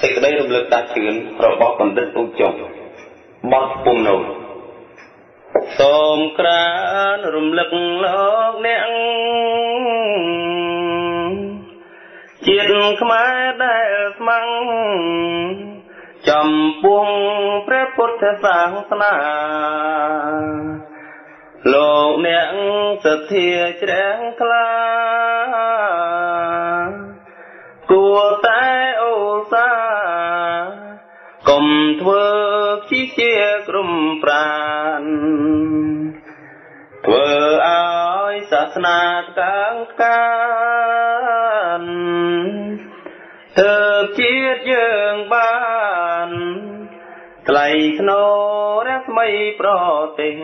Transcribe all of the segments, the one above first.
សេចក្តីរំលឹកដាស់ជឿនរបស់បណ្ឌិតអ៊ូចុងបទពុំនោតសូមក្រានរំលឹកលោកអ្នកជាតិខ្មែរដែលស្ម័ងចំពោះព្រះពុទ្ធសាសនាលោកអ្នកសទ្ធាជ្រះថ្លាគួរតែឧស្សាហ៍កុំធ្វើខ្ជិះជាក្រុមប្រានធ្វើឲ្យសាសនាកាងកានទើបជាតិយើងបានថ្លៃថ្នូររស្មីប្រទេស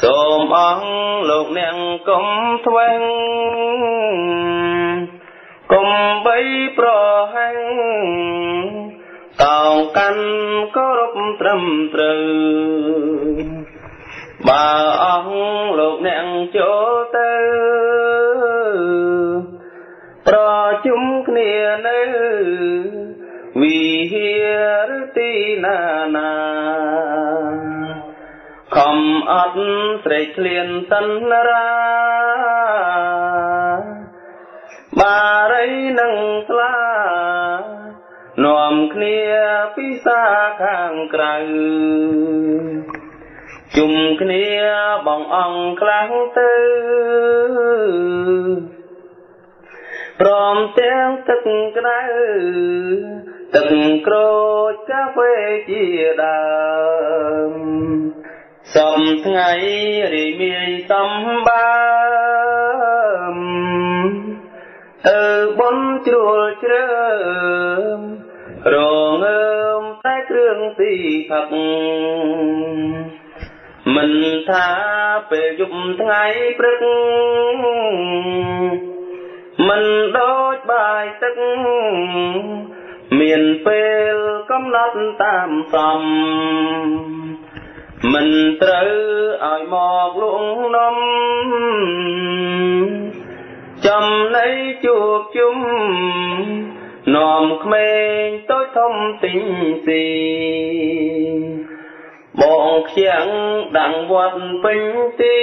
សូមអង្គលោកអ្នកកុំធ្វេងកុំបីប្រហែងតោងកាន់គោរពត្រឹមត្រូវបើអង្គលោកអ្នកចូលទៅប្រជុំគ្នានៅវិហារទីណាណាខំអត់ស្រេកឃ្លានសិនរាបារីនឹងស្លានាំគ្នាពិសាខាងក្រៅជុំគ្នាបងអង្គខ្លាំងទៅព្រមទាំងទឹកក្តៅទឹកក្រូចកាហ្វេជាដើមសំថ្ងៃរីមាយសំបើមទៅបុណ្យជ្រួលជ្រើមរងើមតែគ្រឿងស៊ីផឹកមិនថាពេលយប់ថ្ងៃព្រឹកមិនដូចបាយទឹកមានពេលកំណត់តាមសមមិនត្រូវឲ្យមកលួងនំចំណីជួបជុំនាំក្មេងតូចធំទិញស៊ីបងខ្ចាំងដាំងវត្តពេញទី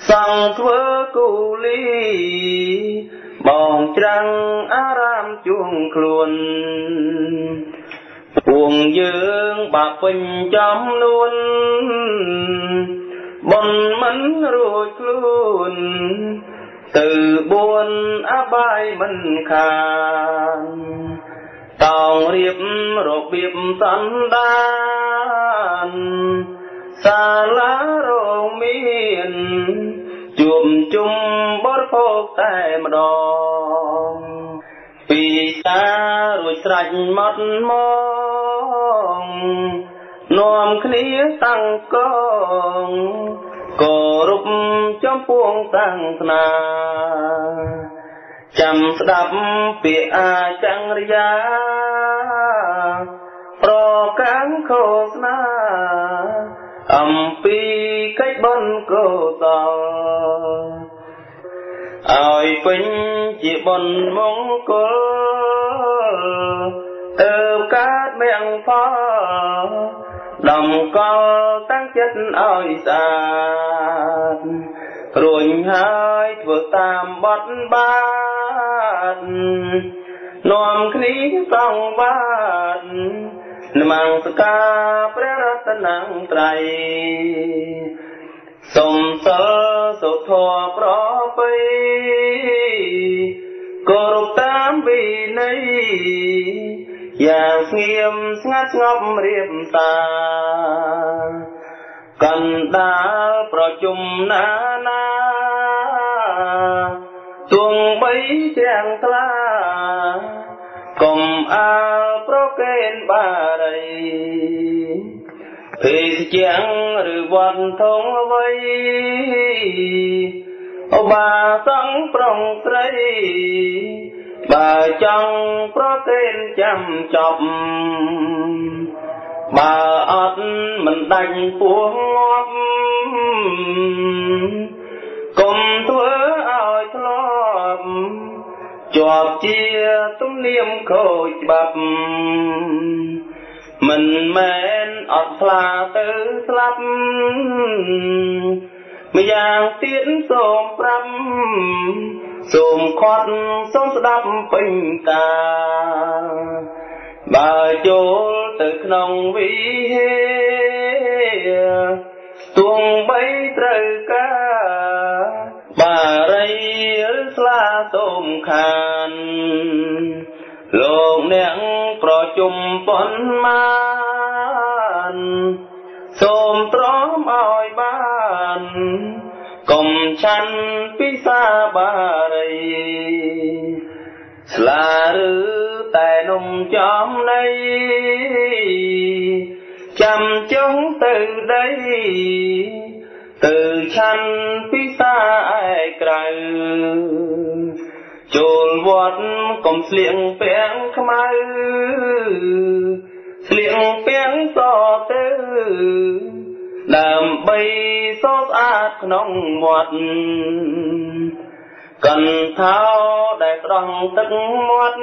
សង់ធ្វើគូលីបងច្រាំងអារាមជួងខ្លួនពួងយើងបាពេញចំនួនបុណ្យមិនរួចខ្លួនទៅបួនអបាយមិនខានតោងរៀបរបៀបសន្តានសាលារោងមានជួបជុំបរិភោគតែម្ដងពីសារួចស្រេចមកមកនាំគ្នាតាំងកងគោរពចំពោះសាសនាចាំស្ដាប់ពាក្យអាចរិយាប្រកាំងឃោសនាអំពីកិច្ចបុណ្យកុសលឲ្យពេញជាបុណ្យមង្គលទៅកើតមគ្គផលដំកល់តាំងចិត្តឲ្យស្អាតរួញហើយធ្វើតាមបទបាតនាំគ្នាសង្វាតនមស្ការព្រះរតនត្រ័យសូមសិលសុធម៌ប្រពៃគោរពតាមវិន័យយ៉ាងស្ងៀមស្ងាត់ស្ងប់រៀបសាកណ្ដាលប្រជុំណានាទងបីច្រាំងថ្លាកុំអាលប្រកេនបារីភេសជ្ជៈឬវត្តធំអ្វីឧបាសង្ឃប្រុងស្រីបើចង់ប្រកេនចាំចប់បើអត់មិនដាច់ពោះងាប់កុំធ្វើឲ្យធ្លាប់ ជាប់ជាទំនៀមខូចច្បាប់មិនមែនអត់ថ្លាទៅស្លាប់ម្យ៉ាងទៀតសូមប្រាប់សូមខាត់សូមស្ដាប់ពេញតាបើចូលទៅក្នុងវិហារទងបីត្រូវការបារីឬស្លាសូមខានលោកអ្នកប្រជុំប៉ុន្មានសូមទ្រាំឲ្យបានកុំឆាន់ពិសាបារីស្លាឬតែនំចំនៃចាំចុងទៅដីទៅឆាន់ពិសាឯក្រៅចូលវត្តកុំស្លៀកពាំងខ្មៅស្លៀកពាំងសទៅដើម្បីសស្អាតក្នុងវត្តកន្ធោដែលស្រង់ទឹកមាត់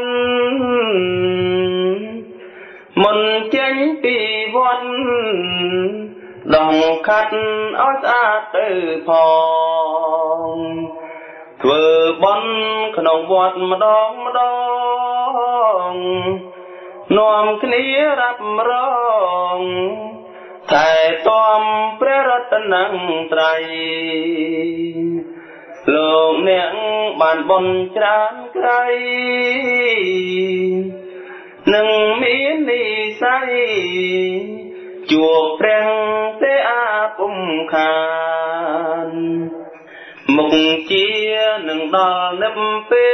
មុនចេញពីវត្តដងខាត់ឲ្យស្អាតទៅផងធ្វើបន់ក្នុងវត្តម្ដងម្ដងនាំគ្នារ៉ាប់រងថែទាំព្រះរតនត្រ័យលោកអ្នកបានបុណ្យច្រើនក្រៃនឹងមាននិស័យជួបព្រះទេអាពុំខានមុខជានឹងដល់និព្វា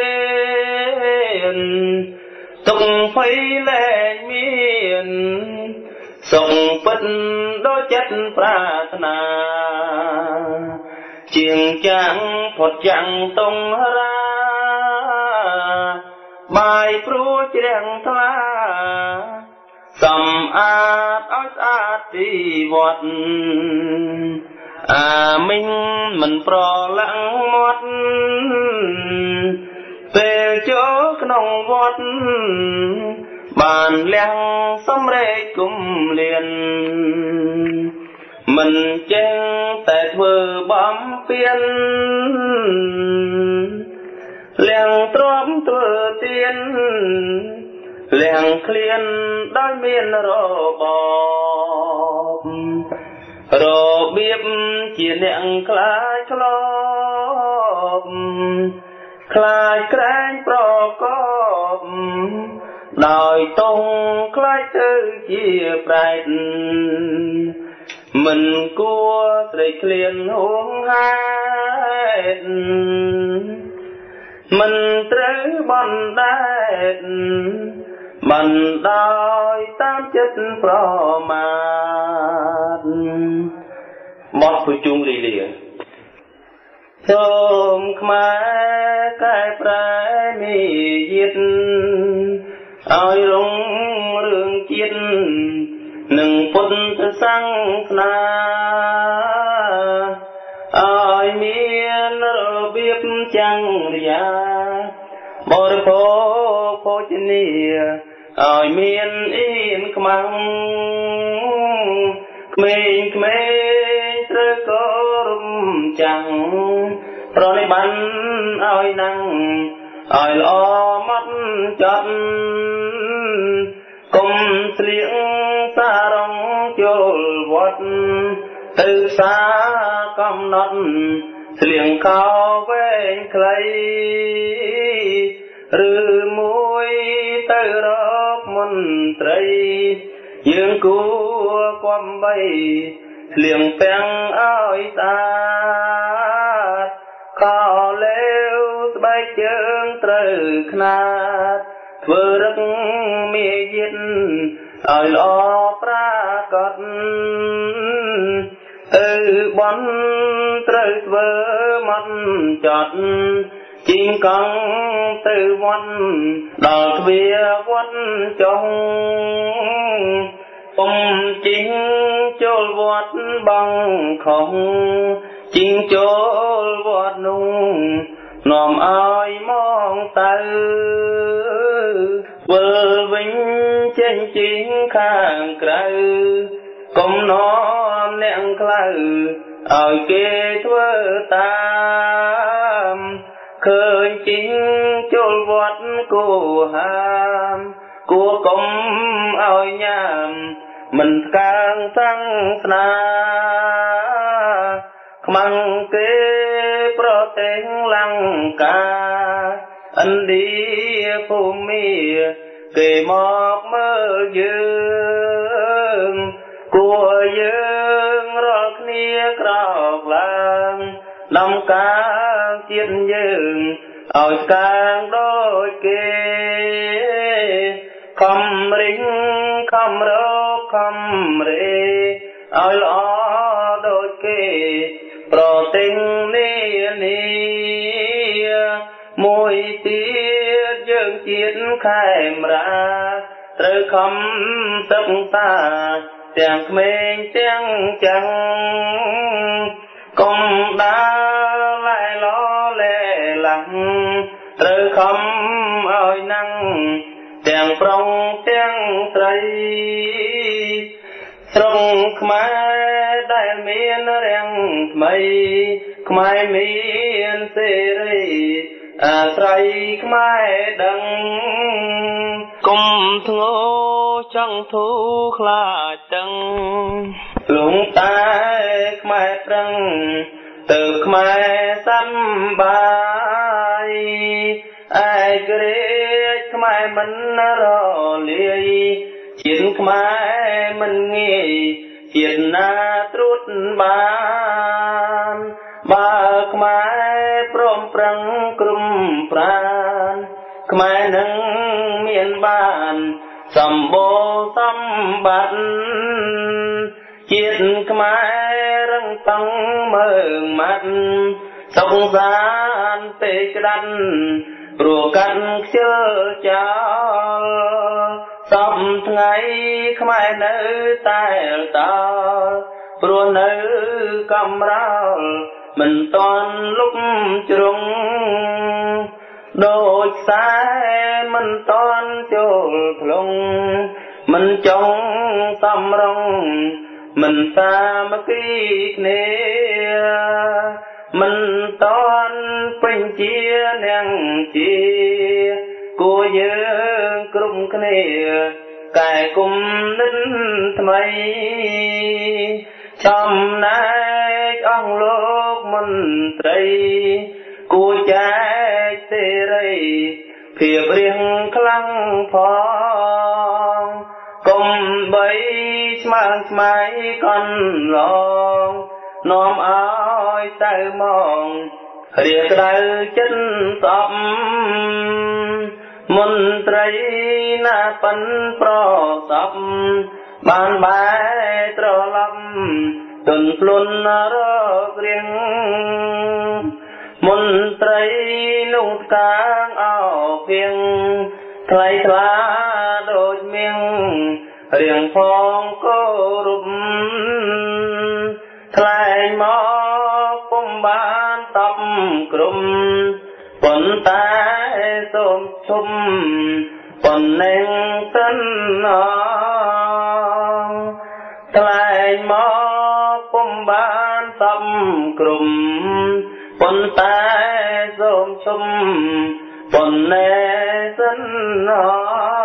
នទុកភ័យលែងមានសុខពិតដូចចិត្តប្រាថ្នាជាងចាំងផុតចាំងតុងរាបាយព្រោះជ្រះថ្លាសំអាតឲ្យស្អាតទីវត្តអាមីងមិនប្រឡាំងមាត់ពេលចូលក្នុងវត្តបានលះសំរេចគុំលៀនមិនចេះតែធ្វើបំពេញលះទ្រាំធ្វើទៀនលះឃ្លានដោយមានរបបរបៀបជាអ្នកខ្លាចខ្លោបខ្លាចក្រែងប្រកបដោយតងខ្លាចទៅជាប្រែតមិនគួរស្រេកឃ្លានហួងហេតុមិនត្រូវបណ្ដែតបណ្ដោយតាមចិត្តប្រមាទបទប្រជុំលីលាសូមខ្មែរកែប្រែនិយាទឲ្យរុងរឿងជាតិនិងពុទ្ធសាសនាឲ្យមានរបៀបចរិយាបរិភោគភោជនីឲ្យមានអៀនខ្មាំងក្មេងក្មេងត្រូវគោរពចាំងប្រណិប័ណ្ណឲ្យណាំងឲ្យល្អម៉ត់ចត់កុំស្លៀកសារងចូលវត្តទៅផ្សារកំណត់ស្លៀងខោវែងខ្លីឬមួយទៅរកមន្ត្រីយើងគួរគំបីស្លៀងពាំងឲ្យស្អាតខោលេវស្បែកជើងត្រូវខ្នាតធ្វើរឹកមាយាទឲ្យល្អប្រាកដទៅបន់ត្រូវធ្វើម៉ត់ចត់ជីងកង់ទៅវត្តដល់ទ្វារវត្តចុងពុំជីងចូលវត្តបងខុងជីងចូលវត្តនោះនាំឲ្យមងទៅ វិលវិញចេញជីងខាងក្រៅ កុំនាំអ្នកខ្លៅឲ្យគេធ្វើតាម ឃើញជីងចូលវត្តគូហាម គួកុំឲ្យញ៉ាមមិនស្កើងសាំងស្នា ខ្មាំងគេប្រទេសលង្កា ឥណ្ឌាភូមិគេមកមើលយើង គួរយើងរាល់គ្នាក្រោកឡើង ដំកាងជាតិយើងឲ្យស្កាងដូចគេ ខំរិញខំរកខំរេឲ្យល្អដូចគេប្រទេសនេះ។ មួយទៀតយើងជាតិខេមរា ត្រូវខំសិក្សាទាំងក្មេងទាំងចាំង កុំដើរឡែឡលែឡាំង ត្រូវខំឲ្យណាំងទាំងប្រុងទាំងស្រី។ ស្រុកខ្មែរដែលមានរាំងថ្មី ខ្មែរមានសេរីអាស្រ័យខ្មែរដឹង គុំធ្ងោចង់ធូខ្លាចទាំងលង តែខ្មែរប្រឹងទៅខ្មែរសំបាយ ឯករាជ្យខ្មែរមិនរលាយ ជាតិខ្មែរមិនងាយជាតិណាត្រួតបាន បើខ្មែរព្រមប្រឹងក្រុមប្រាន ខ្មែរនឹងមានបានសម្បូរសម្បត្តិ ជាតិខ្មែររឹងតឹងមើងម៉ាត់ សុខសានពេកក្តាន់ព្រោះកាត់ខ្ជិលចោល សពថ្ងៃខ្មែរនៅតែតោ ព្រោះនៅកំរោលមិនតន់លុបជ្រុង ដូចខ្សែមិនតន់ចូលធ្លុង មិនចង់សំរងមិនសាមគ្គីគ្នា មិនតន់ពេញជានាងជា គួរយើងគ្រប់គ្នាកែគុំនិតថ្មី ចំណែកអង្គលោកមន្ត្រីគួរចែកសេរីភាពរៀងខ្លាំងផង កុំបីស្មើស្មៃកន្លងនាំឲ្យទៅមករាក្តៅចិត្តស្អប់ មន្ត្រីណាប៉ិនប្រសពបានបែត្រឡប់ទុនភ្លុនរករៀង មន្ត្រីនោះកាងអោភៀងថ្លៃថ្លាដូចមៀងរៀងផងគោរព ថ្លែងមកពុំបានតបក្រុម ប៉ុន្តែសូមឈុំប៉ុណ្ណេងសិនអង ថ្លែងមកពុំបានសំក្រុម ប៉ុន្តែសូមឈុំប៉ុណ្ណេះសិនអ